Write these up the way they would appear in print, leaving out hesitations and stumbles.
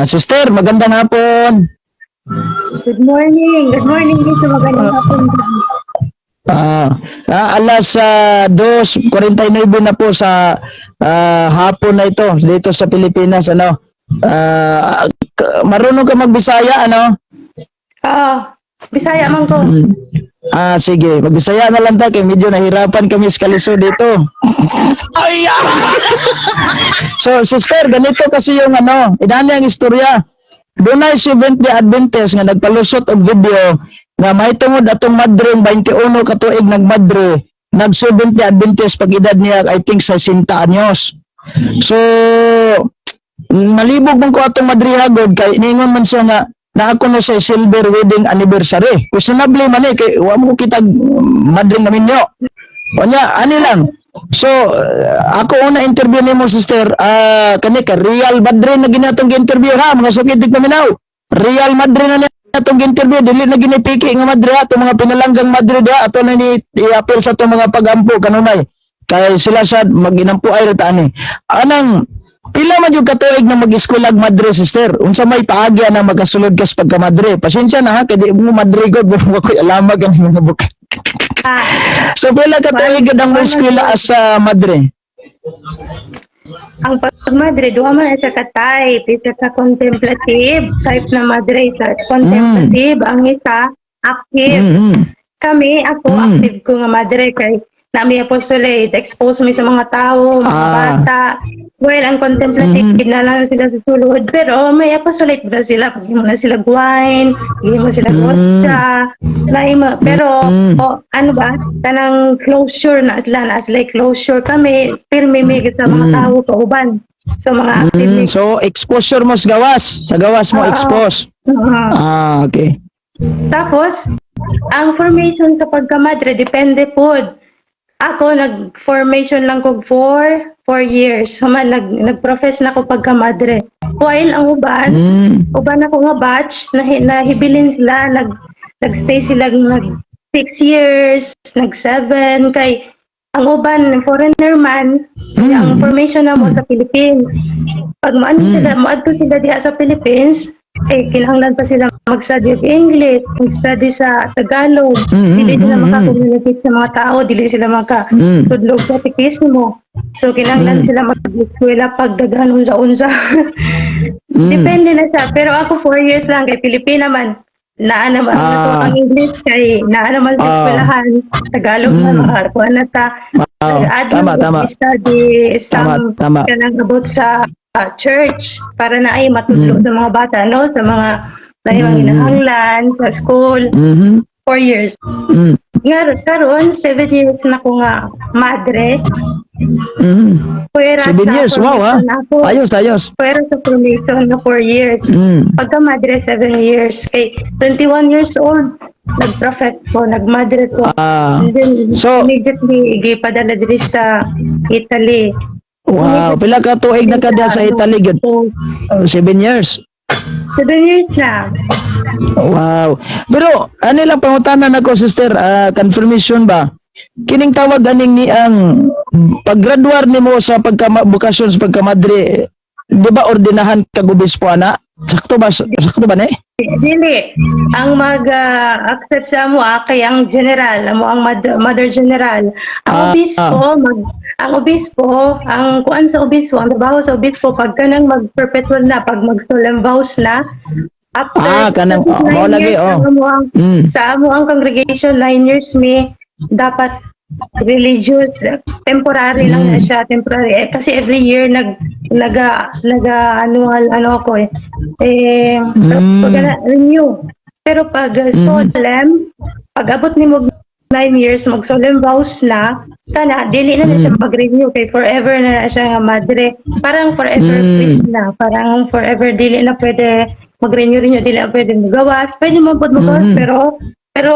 Sister, magandang hapon. Good morning. Good morning dito. Magandang hapon. Alas 2:49 na po sa hapon na ito dito sa Pilipinas, ano. Marunong ka magbisaya, ano? Oo. Bisaya man ko. Sige, magbisaya na lang ta kay medyo nahirapan kami sa kalisod dito. Ay! So, sister, ganito kasi yung ano, inani ang istorya. Dunay Seventh-day Adventist nga nagpalusot og video nga mahitungod atong madreng 21 ka tuig nagmadre, nag Seventh-day Adventist pag edad niya, I think, 60 anyos. So, nalibog man ko atong madriha god kay ningon man siya nga na ako na sa silver wedding anniversary. Questionable man eh, kay wa mo ko kita madring namin nyo. O nya, ani lang. So, ako una interview nimo, sister, kani ka Real Madrid na ginatong gi-interview ha, mga sukid paminaw. Real Madrid na atong gi-interview, dili na ginipiki nga Madrid ha, atong mga pinalanggang Madrid ha, ato na ni i-appeal sa atong mga pagampo kanunay. Kay sila sad maginampo ay ra ani. Anang pila man jud katuig na mag-eskwela madre, sister? Unsa may paagi na magasulod kas pagka-madre? Pasensya na ha, kay di mo madre god, wa ko'y alamag ang mga bukid. So pila ka tuig gud ang mo eskwela as madre? Ang pagmadre, duha man na siya ka type. Isa sa contemplative, type na madre sa contemplative. Ang isa, active. Kami, ako, active ko nga madre kay nami apostolate, expose mi sa mga tao, mga bata. Well, ang contemplative na lang sila sa sulod, pero may apostolate ba sila? Pag na sila wine, mo sila hostia, naima, pero o, ano ba, kanang closure na sila closure kami, pirmi mi sa mga tao kauban. So mga active mi. So exposure mo sa gawas, sa gawas mo Oo. Expose. Oo. Ah, okay. Tapos, ang formation sa pagkamadre, depende po. Ako, nag-formation lang ko for 4 years. Human, nag-profess na ko pagkamadre. While ang uban, uban ako nga batch, nahibilin sila, nag-stay sila nag 6 years, nag 7, kay ang uban, foreigner man, ang formation na mo sa Philippines. Pag maano sila, moadto sila diha sa Philippines, eh, kinahanglan pa sila mag-study of English, mag-study sa Tagalog. Dili sila maka-communicate sa mga tao, dili sila maka-tudlog katekismo. So, kinahanglan sila mag-eskwela pag daghan unsa-unsa. Depende na siya. Pero ako, 4 years lang, kay Pilipina man. Naa naman ang English kay naa naman sa eskwelahan. Tagalog man makakuha na ta. Nag-add lang study some Tama, tama. Kanang about sa church para na ay matudlo sa mga bata, no, sa mga na mga hinahanglan sa school. 4 years nga karon, 7 years na ko nga madre. Pwera 7 sa years, wow ha. formation ako. Ayos, ayos. Pwera sa formation na 4 years, pagka madre 7 years, kay 21 years old nag-profess ko, nagmadre ko. And then immediately gipadala diri sa Italy. Wow, pila ka tuig na ka diha sa Italy gyud? So, Oh, 7 years. 7 years na. Wow. Pero ano lang pangutanan nako, sister, confirmation ba? Kining tawag aning ni ang paggraduar nimo sa pagka bokasyon sa pagkamadre, di ba ordinahan kag obispo ana? Sakto ba, sakto ba ni? Dili. Ang mag-accept sa amo kay ang general, amo ang mother general. Ang obispo ang obispo, ang kuan sa obispo, ang trabaho sa obispo pag kanang mag-perpetual na, pag mag-solemn vows na, after Ah, kanang kasi oh, 9 mao lagi years oh. sa amo ang congregation, 9 years mi dapat religious, temporary lang na siya, temporary eh, kasi every year nag naga naga annual ano ako eh eh pag renew, pero pag solemn, pag abot ni mo 9 years, mag solemn vows na kana, dili na siya mag-renew kay forever na siya nga madre, parang forever priest na, parang forever, dili na pwede mag-renew renew, dili na pwede magawas, pwede mo pud magawas, pero pero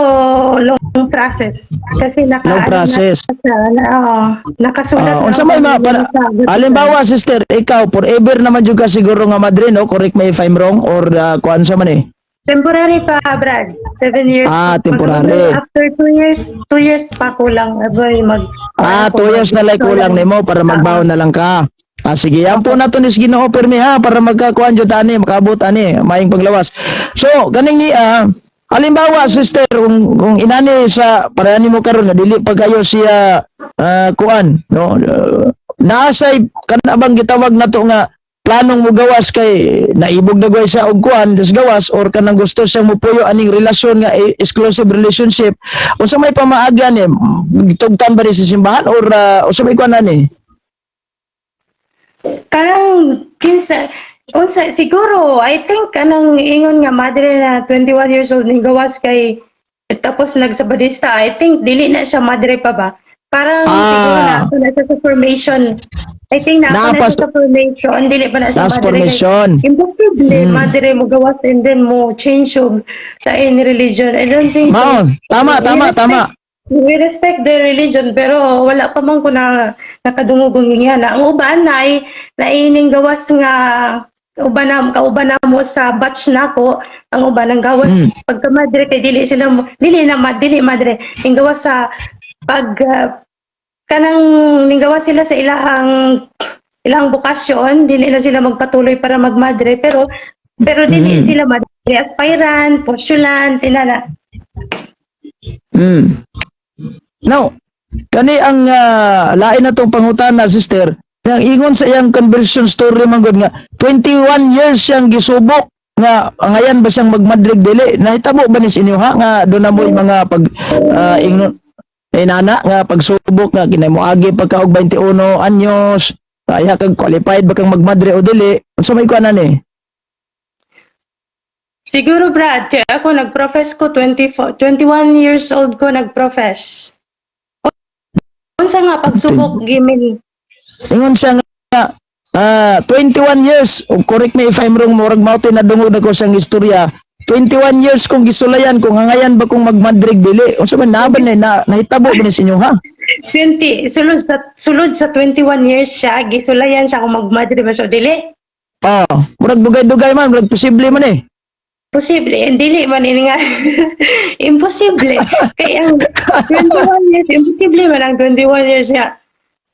long process kasi naka Long ano na process. Siya, na, oo, nakasulat Ah, na unsa may mga para halimbawa, sister, ikaw forever naman jud ka siguro nga madre, no? Correct me if I'm wrong or kuan sa man eh. Temporary pa, Brad. 7 years. Ah, temporary. After 2 years, 2 years pa kulang. Aboy, mag Ah, 2 years na lang kulang nimo para magbaon na lang ka. Ah, sige, yan po nato ni Ginoo permi ha, para magkakuan jud ani, makaabot ani maayong paglawas. So, kaning halimbawa, sister, kung inani sa pareha nimo karon nga dili pa kayo siya kuan, no? Naasay kana bang gitawag nato nga planong mugawas kay naibog na siya og kuan des gawas or kanang gusto siyang mupuyo aning relasyon nga exclusive relationship, unsa may pamaagi ani? Tugtan ba ni sa simbahan or unsa may kuan ani? Kanang kinsa unsa siguro, I think kanang ingon nga madre na 21 years old ning gawas kay tapos nagsabadista, I think dili na siya madre pa ba? Parang siguro na ako na siya sa formation. I think na ako na siya sa formation, dili pa na siya Last madre. Kay formation. imposible madre mo gawas and then mo change og sa any religion. I don't think so. Mao, tama, We tama, tama. We respect the religion, pero wala pa man ko na nakadungog og na. Ang uban na ay naining gawas nga uban na kauban na mo sa batch nako, ang uban ang gawas pagka madre kay dili sila mo dili na dili madre ning gawas sa pag kanang ning gawas sila sa ilahang ilang bokasyon, dili na sila magpatuloy para magmadre, pero pero dili sila madre aspirant, postulant, tinana. Now, kani ang lain na tong pangutana, sister. Ang ingon sa iyang conversion story man gud nga 21 years siyang gisubok nga angayan ba siyang magmadrig dili. Nahitabo ba ni sa inyo ha nga doon na mo'y mga pag ingnon inana nga pagsubok nga kinamoagi pagka og 21 anyos kaya kag qualified ba kang magmadre o dili? Unsa may kuan ani? Siguro, Brad, kaya ako nag-profess ko 24, 21 years old ko nag-profess. Unsa nga pagsubok gimin? Ingon siya nga 21 years, oh, correct me if I'm wrong, murag mao nadungog nako siyang istorya. 21 years kong gisulayan kung angayan ba kong magmadrig dili. Unsa man naban na nahitabo ba ni sa inyo ha? 20 sulod sa 21 years siya gisulayan siya kung magmadre ba siya o dili. Oh, murag dugay-dugay man, murag posible man eh. Posible, dili man ini nga imposible. Kay ang 21 years, imposible man ang 21 years nga.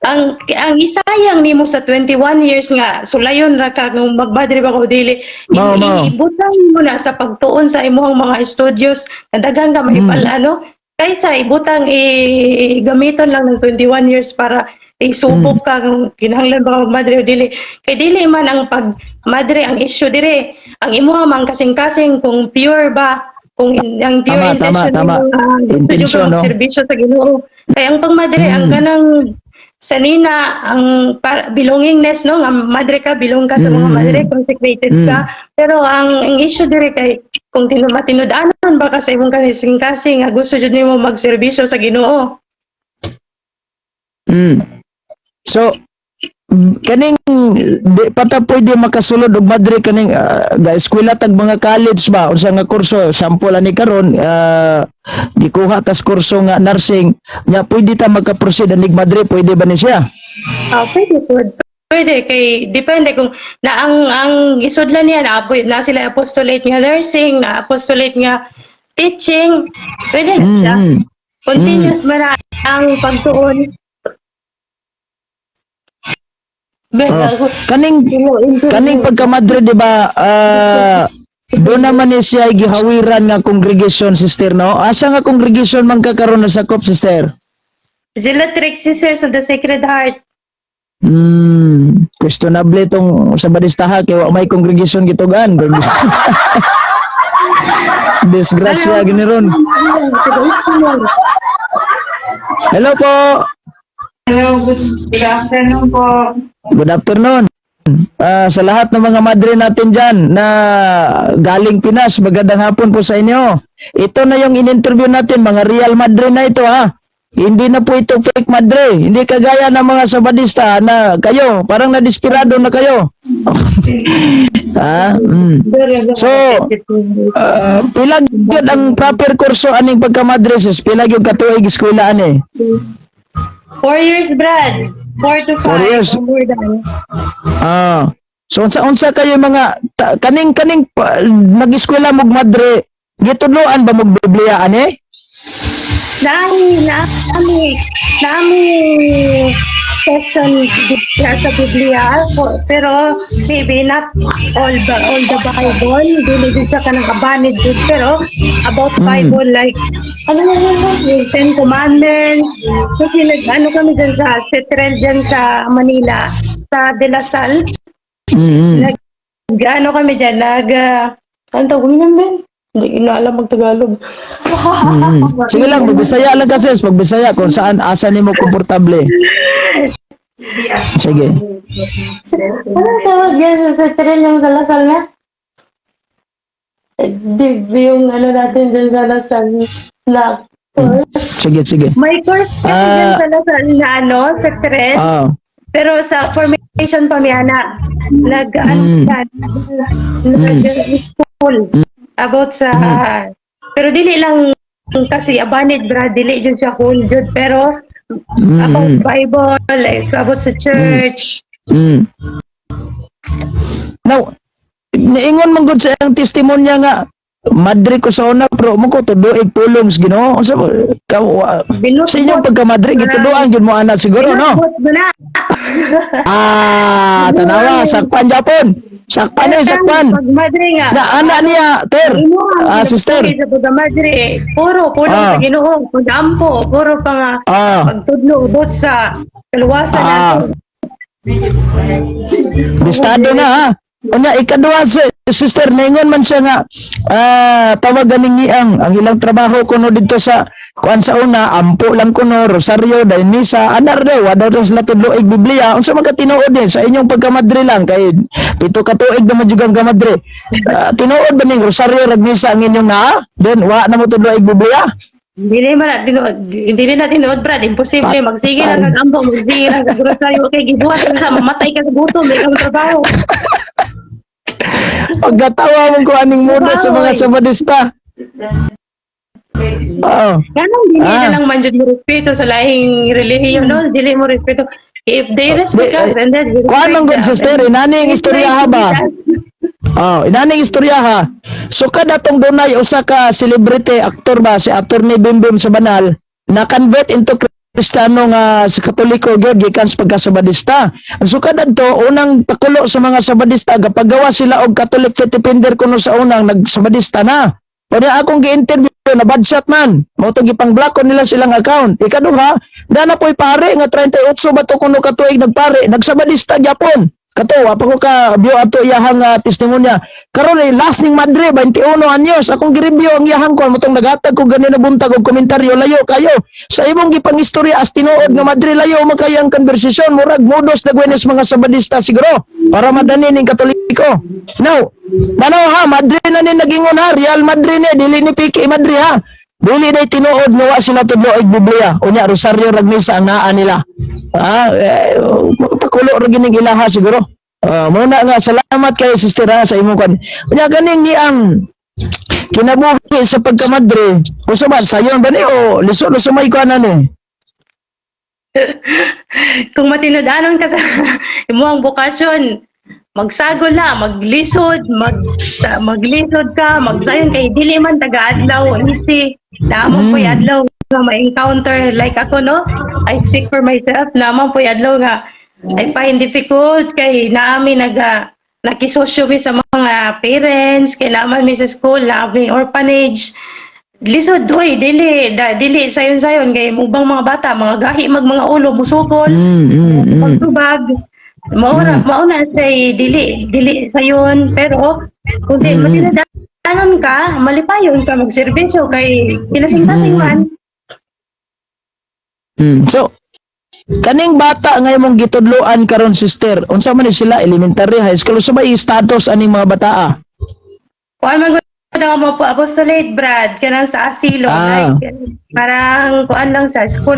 Ang isayang nimo sa 21 years nga sulayon ra ka kung magmadre ba ko dili. Mao, mao. Ibutang mo na sa pagtuon sa imong mga studios nga daghan ka mahibal ano kaysa ibutang gamiton lang ng 21 years para isubok ka kung kinahanglan ba ka magmadre o dili. Kay dili man ang pag madre ang issue dire. Ang imuha man kasing-kasing kung pure ba, kung ang pure Tama, tama, intention tama. mo nga gusto Intention, nyo no? serbisyo sa Ginoo. Kay ang pagmadre, ang kanang sanina ang belongingness, no, nga madre ka, belong ka sa mga madre, consecrated ka, pero ang issue dire kay kung matinud-anon ba ka sa imong kasing-kasing nga gusto jud nimo magserbisyo sa Ginoo. So, kaning di pa ta pwede makasulod og madre kaning ga eskwela tag mga college ba, unsa nga kurso, sample ani karon gikuha tas kurso nga nursing nya, pwede ta magka-proceed anig madre? Pwede ba ni siya? Ah, pwede po. Pwede kay depende kung na ang gisudlan niya na, na sila apostolate nga nursing, na apostolate nga teaching, pwede na siya. Continuous man na ang pagtuon. Oh. Kaning kaning pagkamadre, di ba, doon naman ni siya gihawiran nga congregation, sister, no? Asa nga congregation man kakaron na sakop, sister? Zelatrix Sisters of the Sacred Heart. Questionable itong sa Badistaha kay wa may congregation gitugan. Disgrasya gini ron. Hello po. Hello, good afternoon po. Good afternoon. Ah, sa lahat ng mga madre natin dyan na galing Pinas, magandang hapon po sa inyo. Ito na yung in-interview natin, mga real madre na ito ha. Hindi na po ito fake madre. Hindi kagaya ng mga sabadista na kayo, parang nadesperado na kayo. Ah. So, pila gyud ang proper kurso aning pagkamadre, sis? Pila gyud katuig eskwela ani? 4 years, Brad. 4 to 5. 4 years. Or more than. Ah. So unsa kayo mga kaning kaning nag-eskwela mog madre, gitudloan ba mog Biblia ani? Naami, naami, naami. Session diya sa Biblia, pero maybe not all the Bible, dili din siya kanang abanid jud, pero about Bible, like ano na yun, yung Ten Commandments, kasi nag ano kami dyan sa Citral dyan sa Manila, sa De La Salle. Nag ano kami dyan, nag ano tawag yun, Ben? Hindi ko na alam mag-Tagalog. Sige lang, magbisaya lang ka, sis, magbisaya kung saan asa nimo komportable. Sige. Anong tawag yan sa Citral, yung sa La Salle na? Eh, di, yung ano natin dyan sa La Salle na course. Sige, sige. May course kasi dyan sa La Salle na ano, sa Citral. Pero sa formation pa mi ana, nag ano siya, nag school about sa, pero dili lang kasi abanid bra, dili jud siya whole jud, pero about Bible, like about sa church. Now, niingon man gud sa iyang testimonya nga madre ko sa una pero mo ko tuduig pulong sa Ginoo. Unsa ba ka, sa inyong pagkamadre gituduan jud mo ana siguro, no? Binukbot mo na. Ah, tanawa, sakpan japon. Sakpan eh, sakpan. Pag madre nga. Na ana niya, ter. Imo ang Ah, sister. Sa pagkamadre, puro pulong sa Ginoo, pag-ampo, puro pa nga pagtudlo about sa kaluwasan nato. Listado na ha. Unya ikaduha si sister, ningon man siya nga tawag ganing ang ang ilang trabaho kuno didto sa kuan sa una, ampo lang kuno, rosaryo dahil misa anar daw, wa daw sila tudloig Biblia. Unsa man ka tinuod din sa inyong pagkamadre lang kay 7 ka tuig naman jud ang kamadre? Tinuod ba ning rosaryo rag misa ang inyong naa then wa na mo tudloig Biblia? Dili man na tinuod, dili na tinuod, Brad, imposible magsige lang kag ampo, magsige lang kag rosaryo kay gibuhat ka sa mamatay ka sa gutom, di ka trabaho. Pagkatawa mo ko aning muda sa mga sabadista. Oo. Ganong dili na lang man jud mo respeto sa lahing relihiyon, no? Dili mo respeto. If they respect Di, us and then we kuan man respect gud, them. sister, inani ang We istorya try ha to ba? be that. Oh, inani ang istorya ha. So kada tong dunay usa ka celebrity actor ba, si Attorney Bimbim sa Banal, na convert into Kristiyano nga sa Katoliko gyud gikan sa pagkasabadista. Ang sukad adto unang pakulo sa mga sabadista, gapagawa sila og Catholic Faith Defender kuno sa unang nagsabadista na. Unya akong gi-interview na bad shot man. Mao tong gipang-block ko nila silang account. Ikaduha, dana po'y pare nga 38 ba to kuno ka tuig nagpare, nagsabadista gyapon. Kato, wa pa ko ka view ato iyahang testimonya. Karon eh, last ning madre 21 anyos akong gi-review ang iyahang kuan, motong nagatag ko ganina buntag og komentaryo, layo kayo sa imong gipangistorya as tinuod nga madre, layo man kayo ang konversasyon, murag modus na gwenes mga sabadista siguro para madani ning Katoliko. Now, nanaw ha, madre na ni nagingon ha, real madre ni, dili ni piki madre ha. Dili day tinuod nga wa sila tudlo og Biblia. Unya rosaryo rag misa ang naa nila. Ah, eh, pakulo ra gining ilaha siguro. Ah, muna nga salamat kay sister ha, sa imong kan. Unya ganing ni ang kinabuhi sa pagkamadre. Usa man sayon ba ni o lisod sa may kuan ni? Kung matinud-anon ka sa imong bokasyon, magsagol na, maglisod, maglisod ka, magsayon kay dili man taga-adlaw, easy. Naman po'y adlaw nga ma-encounter like ako, no? I speak for myself, naman po'y adlaw nga I find difficult kay naami naga nakisosyo mi sa mga parents, kay naman mi sa school, naami orphanage. Lisod hoy, dili da, dili sayon-sayon kay ubang mga bata, mga gahi mag mga ulo, musukol, pagtubag. Mauna mauna say dili dili sayon, pero kung di matinud-anon ka, malipayon ka magserbisyo kay kinasing-kasing man. So, kaning bata nga imong gitudloan karon, sister, unsa man ni sila, elementary, high school, unsa ba yung status aning mga bataa? Kuan man gud ang mo po apostolate, Brad, kanang sa asilo, like parang kuan lang sa school,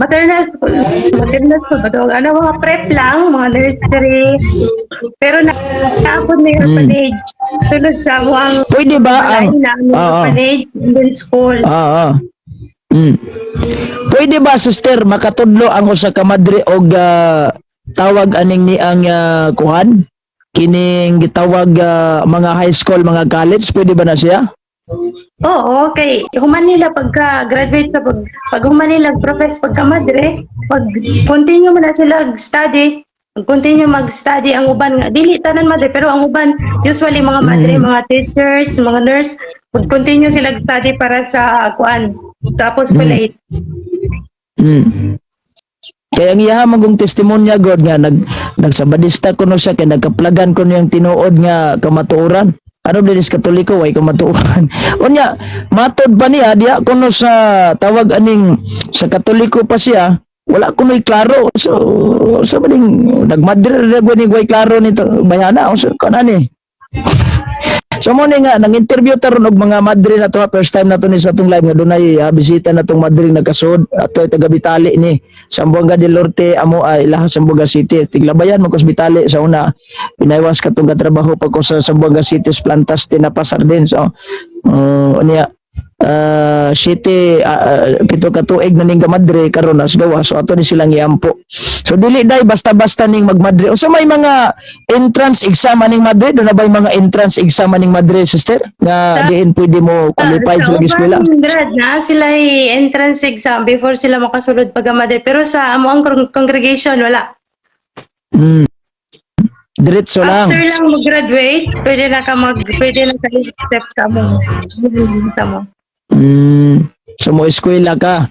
maternal school ba to? Ano, mga prep lang, mga nursery, pero na naabot na yung orphanage sulod sa ang Pwede ba ang na ang orphanage and then school. Oo. Pwede ba, sister, makatudlo ang usa ka madre og tawag aning ni ang kuhan? Kining gitawag mga high school, mga college, pwede ba na siya? Oo, kay human nila pagka graduate sa pag human nila profess pagka madre, pag continue man na sila study, continue mag-study ang uban nga dili tanan madre, pero ang uban usually mga madre, mga teachers, mga nurse, mag-continue sila study para sa kuan, tapos apostolate. Kaya ang iyaha magong testimonya god nga nagsabadista kuno siya kay nagkaplagan kuno yung tinuod nga kamatuoran. Ano dinis Katoliko way kamatuoran. Unya matod pa niya diha kuno sa tawag aning sa Katoliko pa siya, wala kuno'y klaro. So sa maning nagmadre ra ni way klaro nito bayana so kanani. So mo ni nga nang interview taron og mga madre na to ha, first time na to ni sa atong live nga dunay bisita na tong madre nagkasud ato ay taga Bitali ni Zamboanga del Norte, amo ay ilaha Zamboanga City, tiglabayan man kos Bitali sa una, pinaywas katong katrabaho pa ko sa Zamboanga City, Plantas Tinapa Sardin. So niya city 7 ka tuig na ning kamadre karon nas gawa, so ato ni silang iampo. So dili dai basta-basta ning magmadre. Unsa may mga entrance exam aning madre? Do na ba mga entrance exam aning madre, sister, nga diin pwede mo qualified Sa sa eskwela? Uban grad na sila ay entrance exam before sila makasulod pagka madre, pero sa amo ang congregation wala. Diretso lang. After lang mag-graduate, pwede na ka step sa mo. So mo eskwela ka.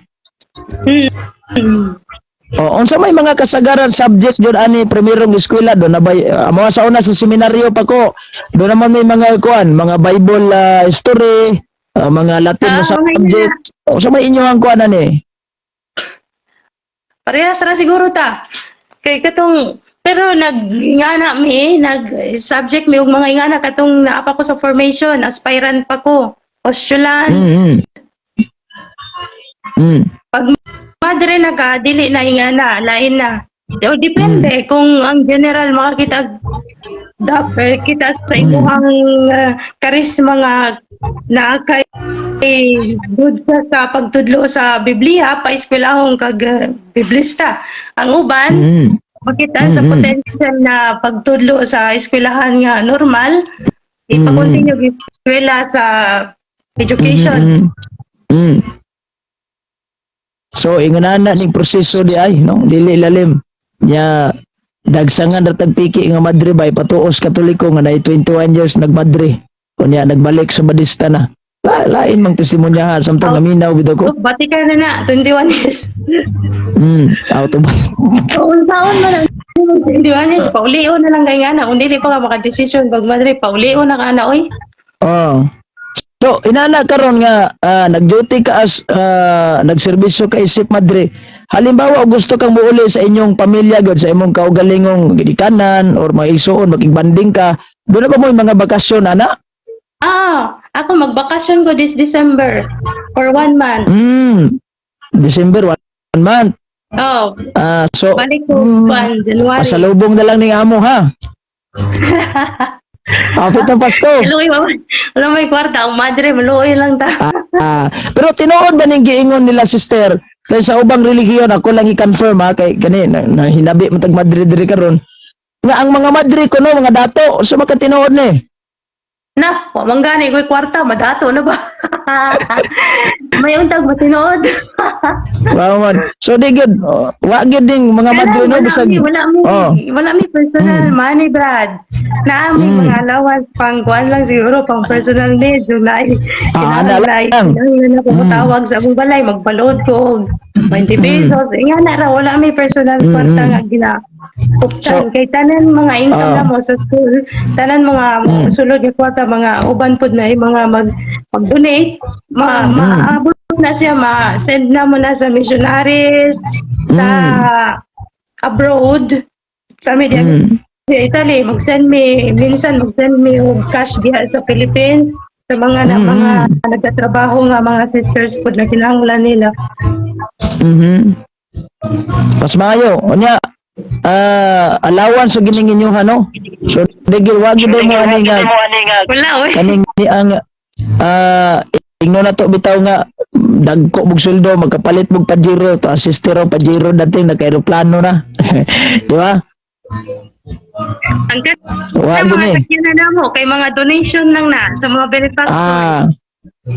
O unsa may mga kasagaran subject jud ani primerong eskwela? Do na ba amo sa una sa seminaryo pa ko, do naman may mga kuan, mga Bible story, mga Latin na Ah, mga subject. Unsa may inyo ang kuan ani? Parehas ra siguro ta. Kay katong pero nag ingana mi, nag subject mi og mga ingana katong naa pa ko sa formation, aspirant pa ko. Postulant. Pag madre na ka, dili na ingana, lain na. O depende kung ang general makakita dapat kita sa imuhang karisma nga naa kay good ka sa pagtudlo sa Biblia, paeskwelahon kag biblista. Ang uban, makitaan sa potential na pagtudlo sa eskwelahan nga normal, ipa-continue mm eskwela sa education. So ingon na ning proseso di ay no, dili lalim. Nya dagsangan ra tag piki nga madre bay patuos Katoliko nga nay 21 years nagmadre. Unya nagbalik sa Badista na. Lain mang testimonyahan samtang naminaw bitaw ko. Oh, bati ka na na, 21 years. Auto ba? Taon man ang 21 years, paulio na lang kay nga na. Kung dili pa ka makadesisyon pag madre, paulio na ka na, oy. Oh. So, inana karon nga nag-duty ka as nagserbisyo ka isip madre. Halimbawa, gusto kang muuli sa inyong pamilya gud, sa imong kaugalingong gidikanan or mga igsuon, makigbanding ka. Doon na ba mo yung mga bakasyon ana? Ah, ako magbakasyon ko this December for one month. December, one month. Oh, So balik ko pan January. Pasalubong na lang ning amo ha. Apit ang Pasko. Maluoy, wala may kwarta, ang madre, maluoy lang ta. Ah, pero tinuod ba ning giingon nila, sister? Kay sa ubang relihiyon ako lang i-confirm ha, kay kani na hinabi man tag madre diri karon. Nga ang mga madre kuno mga dato sa makatinuod ni. Na, wa man gani ko'y kwarta, madato na ba? May untag matinuod. Wow man. So di gyud, oh, wa gyud ding mga madre no wala bisag mi, wala mi, Oh. wala mi personal money, Brad. Naa mi mga allowance pang kuan lang siguro, pang personal needs, yung na Ah, ana lang. Kailangan ako tawag sa akong balay, magbalod ko og 20 pesos. Nga na ra, wala mi personal kwarta nga gina So, kay tanan mga income na mo sa school, tanan mga sulod nga kwarta, mga uban pud na yung mga mag-donate, ma maabot na siya, ma-send na mo na sa missionaries sa abroad sa media sa Italy, mag-send me minsan, mag-send me og cash diha sa Philippines sa mga na mga nagtatrabaho nga mga sisters pud na kinahanglan nila. Mas maayo. Unya allowance sa gining inyo no. So di gyud, wa gyud mo ani nga Wala oy. Kaning ni ang ingno na to bitaw nga dagko mog sweldo, magkapalit mog Pajero to asistero Pajero dating naka-eroplano na, di ba? Ang Wa mga gini sakyan na namo kay mga donation lang na sa mga benefactors. Ah.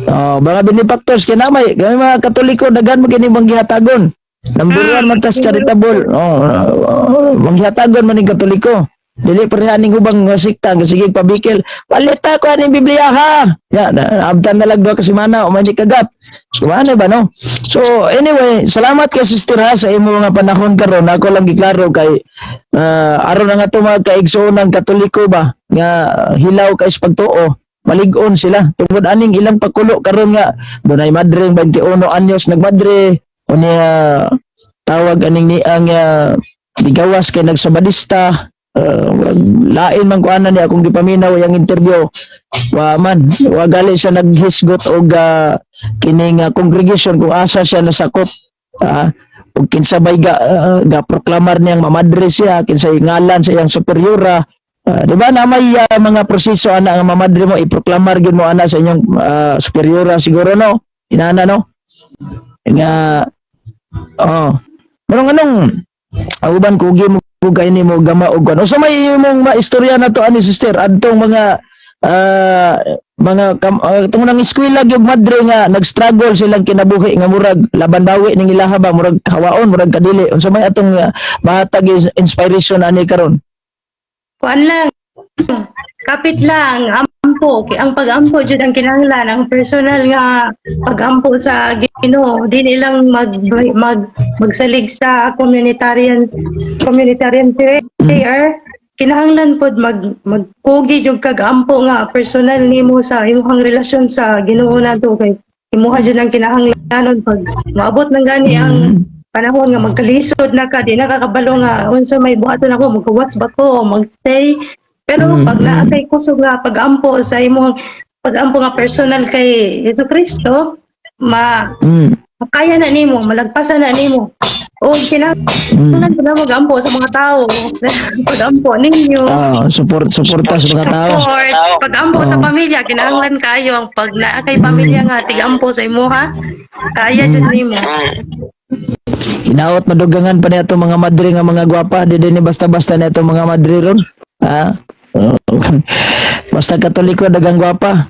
Oh, mga benefactors kay namay, kami mga Katoliko daghan mo kini manggihatagon. Number one man tas charitable. Oh, manggihatagon man ning Katoliko. Dili pareha ning ubang nga sekta nga sige pabikil. Palita ko aning Biblia ha. Ya, abtan na lang 2 ka semana o man di kagat. So ano ba, no? So anyway, salamat kay Sister ha sa imo mga panahon karon. Ako lang giklaro kay aron na nga to mga kaigsoonang Katoliko ba nga hilaw kay sa pagtuo, malig-on sila tungod aning ilang pagkulo karon nga dunay madreng 21 anyos nagmadre unya tawag aning niang gigawas kay nagsabadista. Murag lain man ko ana niya akong gipaminaw yang interview, wa man wa gali siya naghisgot og kining congregation kung asa siya nasakop, ug kinsa bay ga proklamar niyang mamadre siya, kinsay ngalan sa iyang superiora. Di ba na may mga proseso ana nga mamadre mo, iproklamar gyud mo ana sa inyong superiora siguro, no? Inana, no, nga oh, manong anong ang uban kugi mo kay ni mo gama og kuan. Usa may imong maistorya na to ani, sister, adtong mga tungod ng eskwela gyud madre nga nag-struggle silang kinabuhi nga murag laban bawi ning ilaha ba, murag hawaon, murag kadili. Unsa may atong mahatag inspiration ani karon? Kuan lang. Kapit lang, ampo. Ang pag-ampo jud ang kinahanglan, ang personal nga pag-ampo sa Ginoo, di nilang mag, mag magsalig sa communitarian prayer. Kinahanglan pod magkugi jud kag ampo nga personal nimo sa imong relasyon sa Ginoo nato kay imuha jud ang kinahanglanon pag maabot ng gani ang panahon nga magkalisod na ka, di na ka kabalo nga unsa may buhaton ako, maggawas ba ko o magstay. Pero pag naa kay kusog nga pag-ampo sa imong pag-ampo nga personal kay Hesus Kristo, ma makaya na nimo, malagpasan na nimo. O kinahanglan na mag-ampo sa mga tao. Pag-ampo ninyo. Ah, suporta sa mga tao. Support. Pag-ampo sa pamilya, kinahanglan kayo ang pag naa kay pamilya nga tig-ampo sa imuha, kaya jud nimo. Hinaot madugangan pa niya mga madre nga mga gwapa, di din ni basta-basta niya mga madre ron. Ha? Oo. Basta Katoliko dagang gwapa.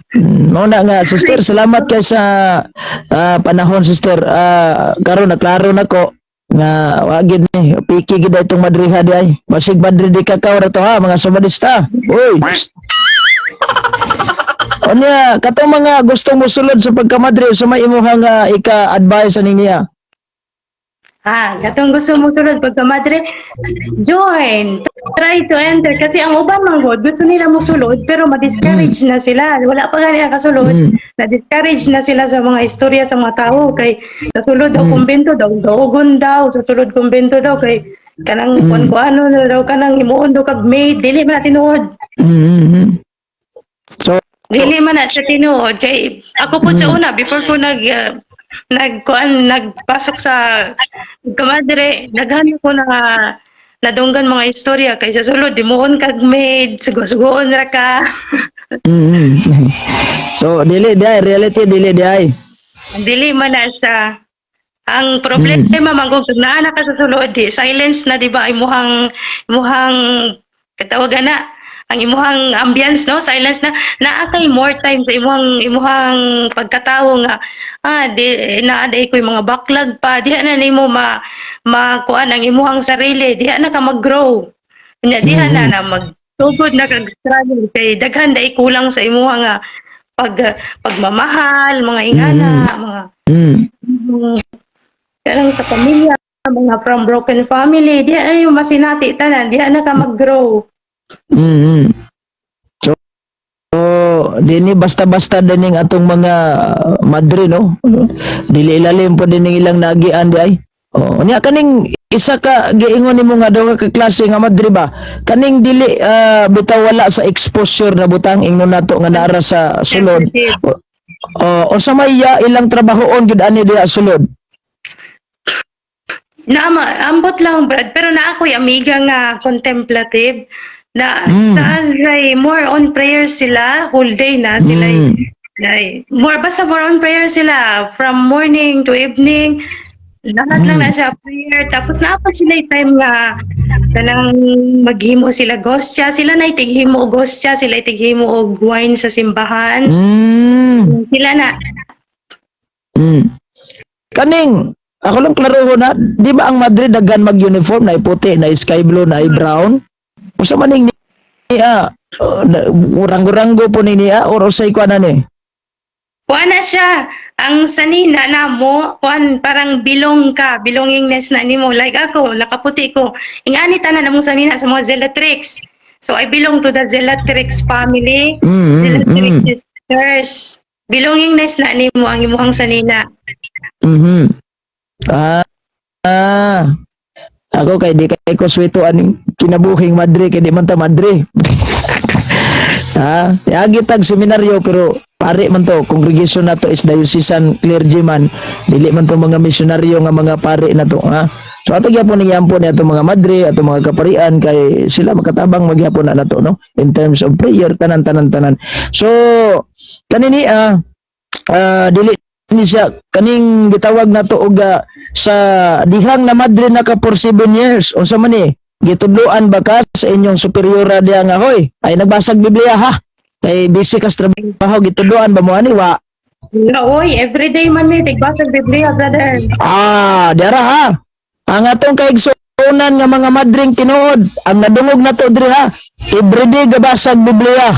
Mao na nga, sister, salamat kay sa panahon, sister. Karon naklaro na ko nga wa gid ni piki gid itong madriha di ay. Basig madre di kakaw ra to ha, mga sabadista. Uy. Psst. Unya, katong mga gusto mo sulod sa pagkamadre, sa may imuhang ika-advise ani niya? Ah, katong gusto mo sulod pagkamadre, join. Try to enter kasi ang uban man gud gusto nila mo sulod pero ma-discourage na sila. Wala pa gani kasulod. Na-discourage na sila sa mga istorya sa mga tao kay sa sulod daw kumbento daw daugon daw, sa sulod kumbento daw kay kanang kung ano na daw, kanang himuon daw kag maid, dili man na tinuod. So, Dili man na siya tinuod kay ako po sa una before ko nag nagkuan nagpasok sa kamadre, daghan ko na nadunggan mga istorya kay sa sulod himuon kag maid, sugo-sugoon ra ka. So dili di ay reality, dili di ay. Dili man na siya. Ang problema man kung naa na ka sa sulod, di silence na, di ba, imuhang katawagan na ang imuhang ambience, no, silence na, naa kay more time sa imuhang pagkatawo nga di naa day ko'y mga backlog pa, diha na nimo ma makuan ang imuhang sarili, diha na ka mag-grow. Nya diha na na magtugod na kag struggle kay daghan day kulang sa imuha nga pagmamahal, mga ingana, mga kanang sa pamilya, mga from broken family, diha na yung masinati tanan, diha na ka mag-grow. So, dini basta-basta dining atong mga madre, no. Dili ilalim po din ilang naagian di ay. Oh, unya kaning isa ka giingon nimo nga daw ka klase nga madre ba? Kaning dili bitaw wala sa exposure na butang ingnon nato nga naara sa sulod. Sensitive. O sa may ilang trabahoon gyud ani diha sulod? Na ambot lang, Brad, pero na ako'y amiga nga contemplative na sa ay more on prayer sila, whole day na sila, ay, more basta more on prayer sila from morning to evening. Lahat lang na siya prayer. Tapos naa pa sila yung time nga kanang maghimo sila gostya. Sila na tighimo og gostya, sila tighimo og wine sa simbahan. Sila na. Kaning ako lang klaro na, di ba ang Madre daghan mag-uniform na puti, na sky blue, na brown? Usa man ning niya, ranggo-ranggo po ni niya or usay kwa na ni? Kuan na siya. Ang sanina namo, kuan parang belong ka, belongingness na nimo. Like ako, nakaputi ko. Ingani tanan among sanina sa mga Zelatrix. So I belong to the Zelatrix family. Zelatrix sisters. Belongingness na nimo ang imuhang sanina. Ah. Ako kay di kay ko swito aning kinabuhing madre kay di man ta madre. Ha, yagi tag seminaryo pero pare man to, congregation na to is diocesan clergyman, dili man to mga misyonaryo nga mga pare na to, ha. So ato gyapon ni gyapon ni ato mga madre, ato mga kaparian kay sila makatabang magyapon na nato, no, in terms of prayer, tanan tanan tanan. So kanini dili ni siya kaning gitawag nato og sa dihang na madre na ka for 7 years, unsa man ni, gitudloan ba ka sa inyong superiora diha nga, "Hoy, ay nagbasag Biblia ha, kay busy ka sa trabaho"? Gitudloan ba mo ani, wa? No, oy, everyday man ni tigbasag Biblia, brother. Ah, diara ha, ang atong kaigsuonan nga mga madring tinuod ang nadungog nato diri ha, everyday gabasag Biblia.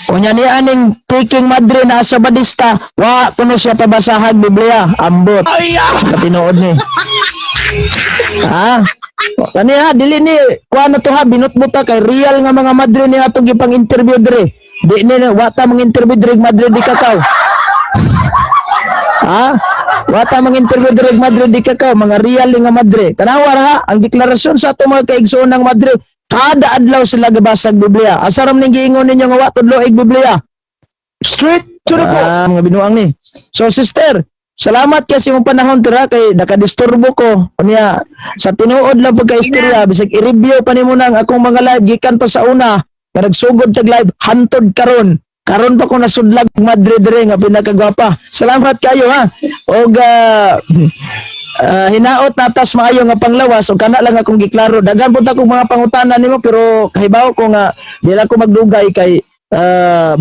Unya ni aning taking madre na sa badista, wa kuno siya pabasahag Biblia, ambot. Sa tinuod ni. Ha? Kani ha, dili ni kuha na to ha, binutbuta kay real nga mga madre ni atong gipang interview diri. Di ni wa ta mang interview diri madre di kakaw. Ha? Wa ta mang interview diri madre di kakaw, mga real nga madre. Tanawa ra ha, ang deklarasyon sa atong mga kaigsoon ng madre, kada adlaw sila gabasag Biblia. Asa ram ning giingon ninyo nga wa tudloig Biblia? Straight to the point. Ah, mga binuang ni. So sister, salamat kasi mong panahon tira kay nakadisturbo ko. Unya, sa tinuod lang pagka-istorya, bisag i-review pa nimo nang akong mga live gikan pa sa una, nga nagsugod tag live hantod karon. Karon pa ko nasudlag madre dire nga pinakagwapa. Salamat kayo ha. Og hinaot natas maayo nga panglawas og kana lang akong giklaro. Daghan pud akong mga pangutana nimo pero kahibaw ko nga di lang ko magdugay kay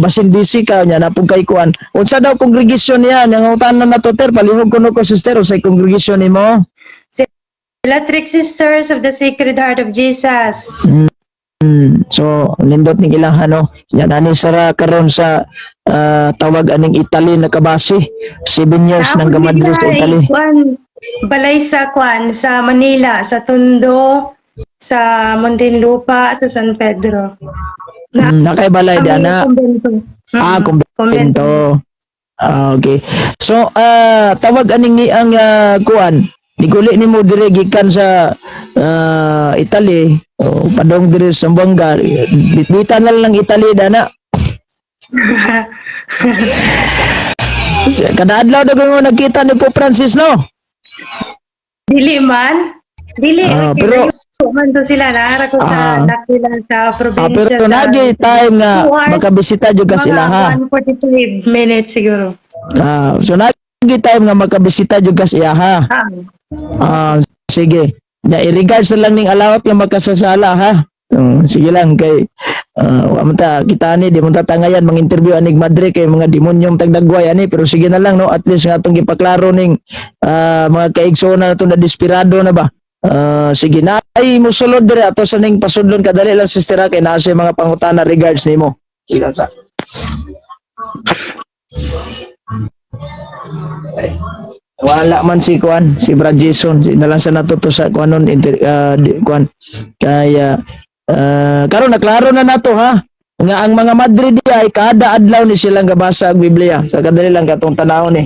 basin busy ka nya na pud kay kuan. Unsa daw congregation niya ang utana na to ter palihog kuno ko, sister, unsay congregation nimo? Zelatrix Sisters of the Sacred Heart of Jesus. So nindot ning ilang ano yan ani sara karon sa tawag aning Italy nakabase 7 years nang gamadre sa Italy. Kwan, balay sa kwan, sa Manila, sa Tondo, sa Muntinlupa, sa San Pedro. Na, Nakay balay di ana. Kumbento. Ah, kumbento. Ah, okay. So, tawag aning ni ang kuan. Niguli nimo dire gikan sa Italy, o padong dire sa Zamboanga, bitbitan na lang Italy dana. Kada adlaw daw mo nagkita ni Pope Francis, no? Dili man. Dili. Ah, Okay, layo man to sila. Naara ko sa dakila sa probinsya. Pero nagi time nga makabisita jud ka sila ha. Mga 145 minutes siguro. Ah, so nagi time nga makabisita jud ka siya ha. Ah. Ah, sige. Ya, i-regards na lang ning alawat nga makasasala ha. Sige lang kay wa man ta kita ani di mo tatangayan mang interview anig madre kay mga demonyong tagdagway ani, pero sige na lang, no, at least nga atong gipaklaro ning mga kaigsoon na nato na desperado na ba. Sige na ay musulod dire ato sa ning pasudlon kadali lang, sister ha, kay naa siya mga pangutana regards nimo. Sige lang sa. Wala man si Kuan, si Brad Jason, si nalang sa natuto sa kuanon inter, kuan. Kaya karon naklaro na nato ha nga ang mga madre di ay kada adlaw ni silang gabasa og Biblia. Sa kadali lang katong tanawon ni.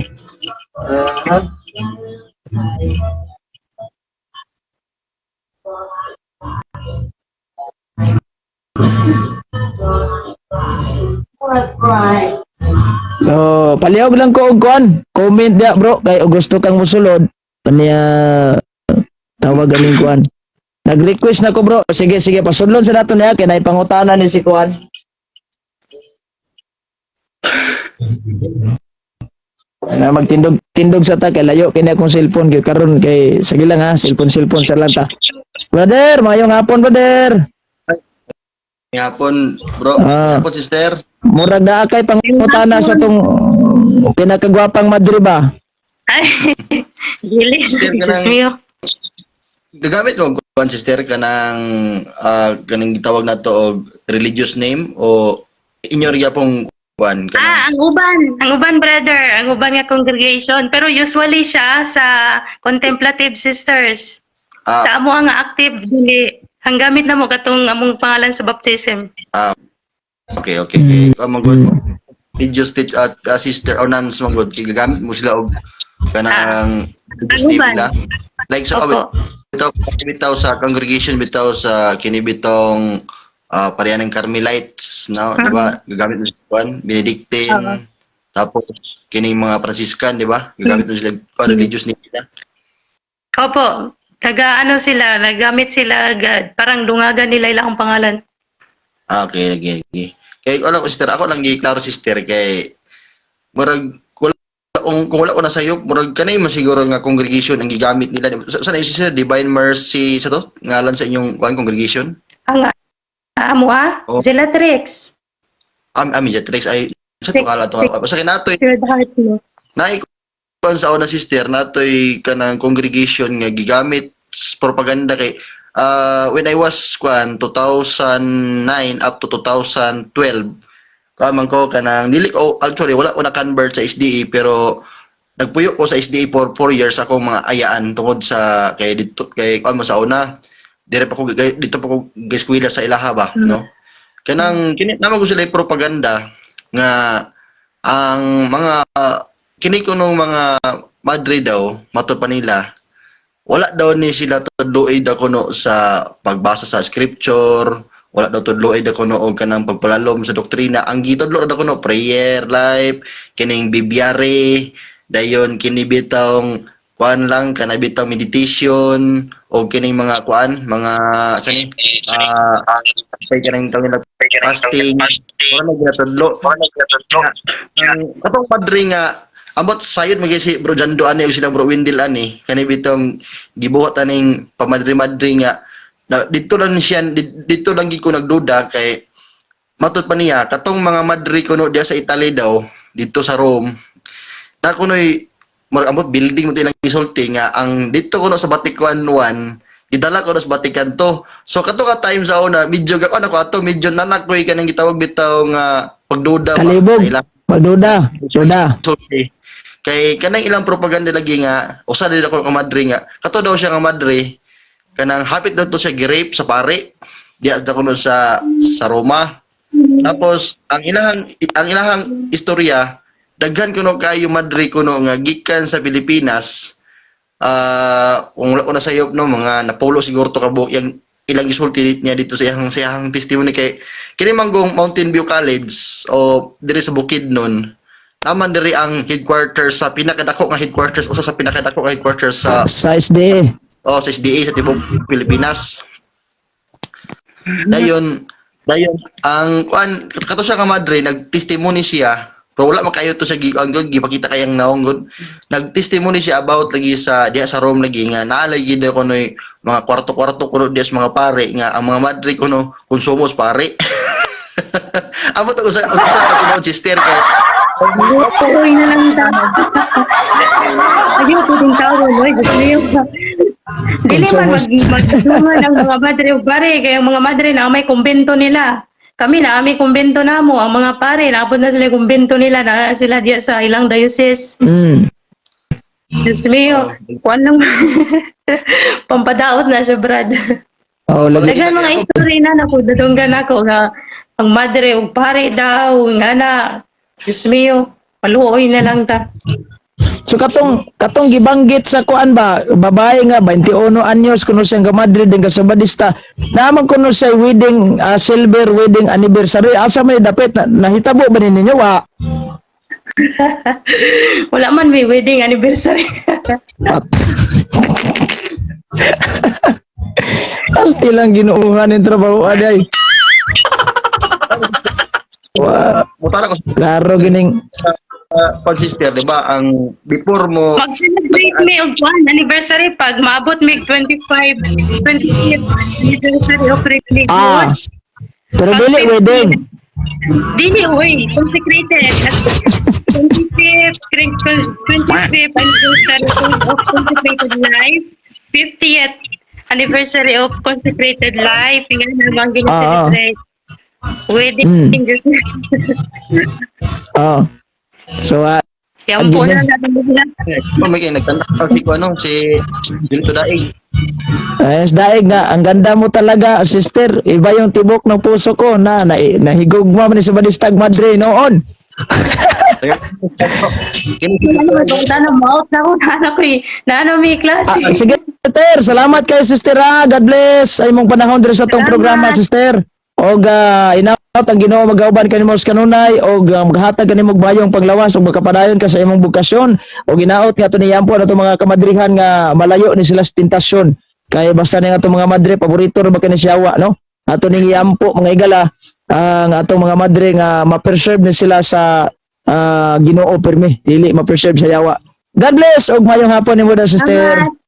So, palihog lang ko og kuan. Comment dia bro kay og gusto kang musulod kaniya tawag aning kuan. Nag-request na ko, bro. Sige, sige, pasudlon sa nato niya kay nay pangutana ni si kuan. Na magtindog tindog sa ta kay layo kini akong cellphone gyud karon kay sige lang ha, cellphone cellphone sa lang ta. Brother, maayong hapon, brother. Hapon, bro. Ah. Hapon, sister. Murag naa kay pangutana sa tong pinakagwapang madre ba? Ay, dili. Sister, Diyos kanang- mio. Gagamit mo kuan, sister, kanang kaning gitawag nato og religious name o inyo ra pong kuan kanang Ah, ang uban. Ang uban, brother. Ang uban nga congregation. Pero usually siya sa contemplative sisters. Ah. Sa amo ang active, dili. Ang gamit na mo katong among pangalan sa baptism. Okay. Kuan man gud religious teach at sister o nuns man gud kay gagamit mo sila og kanang religious Ang name uban. nila. Like sa Opo. Bitaw bitaw sa congregation, bitaw sa kini bitong pareha ng Carmelites, no, di ba? Gagamit mo sila kuan Benedictine. Oo. Tapos kining mga Franciscan, di ba? Gagamit mo sila kuan religious name nila. Opo. Taga ano sila, nagamit sila agad. Parang dungagan nila ilang pangalan. Ah, okay. Kay wala ko, sister, ako lang gi-klaro, sister, kay murag wala kung wala ko na sayop, murag kanay man siguro nga congregation ang gigamit nila. Sa na sister, Divine Mercy sa to ngalan sa inyong kuan congregation? Ang amo ah, Oh. Zelatrix. Am Jetrix ay sa to kala to. Basta kay natoy Sacred Heart mo. naay kuan sa una, sister, natoy kanang congregation nga gigamit propaganda kay when I was kuan 2009 up to 2012, kuan man ko kanang dili ko, actually wala ko na convert sa SDA, pero nagpuyo ko sa SDA for 4 years akong mga ayaan tungod sa kay dito kay kuan mo sa una dire pa ko dito pa ko eskwela sa ilaha ba, no, kanang kini naman ko sila propaganda nga ang mga kini kunong mga madre daw, mato pa nila, wala daw ni sila tudloy daw kuno sa pagbasa sa scripture, wala daw tudloy daw kuno og kanang pagpalalom sa doktrina. Ang gitudlo daw kuno prayer life, kining bibyare, dayon kini bitawng kuan lang, kana bitawng meditation o kining mga kuan, mga sani kay kanang tawag nila fasting, wala na ginatudlo. Ang katong padre nga ambot sayod magay si Bro Jando ani o sila Bro Wendell ani kani bitong gibuhat aning pamadre-madre nga na, dito lang siya dito lang gid ko nagduda kay matud pa niya katong mga madre kuno diya sa Italy daw dito sa Rome na kunoy murag ambot building mo to ilang gisulti nga ang dito kuno sa Vatican 1 gidala ko sa Vatican 2. So kato ka time sa una medyo ga ano ko ato medyo nanak koy kanang gitawag bitaw nga pagduda ba Kalibog. sa ilang Pagduda, duda. sulti. Kay kanang ilang propaganda lagi nga usa dili ako ka madre nga kato daw siya nga madre kanang hapit daw to siya gi-rape sa pare diya sa kuno sa Roma. Tapos ang ilahang istorya daghan kuno kayo madre kuno nga gikan sa Pilipinas, kung wala ko na sayop, no, mga napulo siguro to kabuok yang ilang gisulti niya dito sa iyang testimony kay kini manggong Mountain View College o diri sa Bukidnon naman diri ang headquarters sa pinakadako nga headquarters, usa sa pinakadako nga headquarters sa Sa SDA. Oh, sa SDA sa tibuok Pilipinas. Dayon ang kuan kato siya nga madre nagtestimony siya pero wala man kayo to sa ang good gipakita kayang naong good nagtestimony siya about lagi sa diha sa Rome lagi nga naa lagi daw kunoy mga kwarto-kwarto kuno diha sa mga pare nga ang mga madre kuno konsumo sa pare. Amot ako sa katinuod, sister, kay Uy na lang ta. Ayaw po din tao, oy, gusto niyo. Dili man magdungan ang mga madre ug pare kay ang mga madre na may kumbento nila. Kami na may kumbento namo, ang mga pare naabot na sila yung kumbento nila na sila diya sa ilang diocese. Diyos mio, kuan lang pampadaot na siya, Brad. Oh, lagi. Daghan mga history na nakudadunggan ako nga ang madre ug pare daw nga na. Diyos mio, maluoy na lang ta. So katong katong gibanggit sa kuan ba, babae nga 21 anyos kuno siyang gamadre din kasabadista. Naman kuno siya wedding silver wedding anniversary. Asa man dapit na, nahitabo ba ni ninyo wa? Wala man may wedding anniversary. Asti lang ginuuhan ng trabaho aday. Wa, mutala ko klaro gining Pag sister, di ba, ang before mo Mag-celebrate mi og one anniversary pag maabot mi 25 25th anniversary of religious. Pero dili wedding. Dili uy, consecrated. 25th 25th anniversary of consecrated life. 50th anniversary of consecrated life. Nga naman gina-celebrate. Wedding. Oh. So Kaya po na natin sila. Oh, may kay nagtanda si ko ano si Dito Daig. Eh, daig na, ang ganda mo talaga, sister. Iba yung tibok ng puso ko na, na nahigugma man ni sa Badistag Madre noon. Kini si Ano ba na mouth na ko na ko eh. Na ano may klase. Ah, sige, sister. Salamat kay sister. Ah. God bless. Ay mong panahon diri sa atong Salamat. programa, sister. Og inaot ang Ginoo magauban kanimo sa kanunay og maghatag kanimo og bayong panglawas og makapadayon ka sa imong bukasyon og inaot nga ato ni Yampo ato mga kamadrihan nga malayo ni sila sa tentasyon kay basta ni atong mga madre paborito ra ba kini siyawa, no? Ato ning Yampo, mga igala, ang atong mga madre nga ma-preserve ni sila sa Ginoo permi, dili ma-preserve sa yawa. God bless og mayong hapon nimo da, sister. Salamat.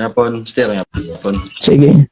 Hapon, sister, hapon. Sige.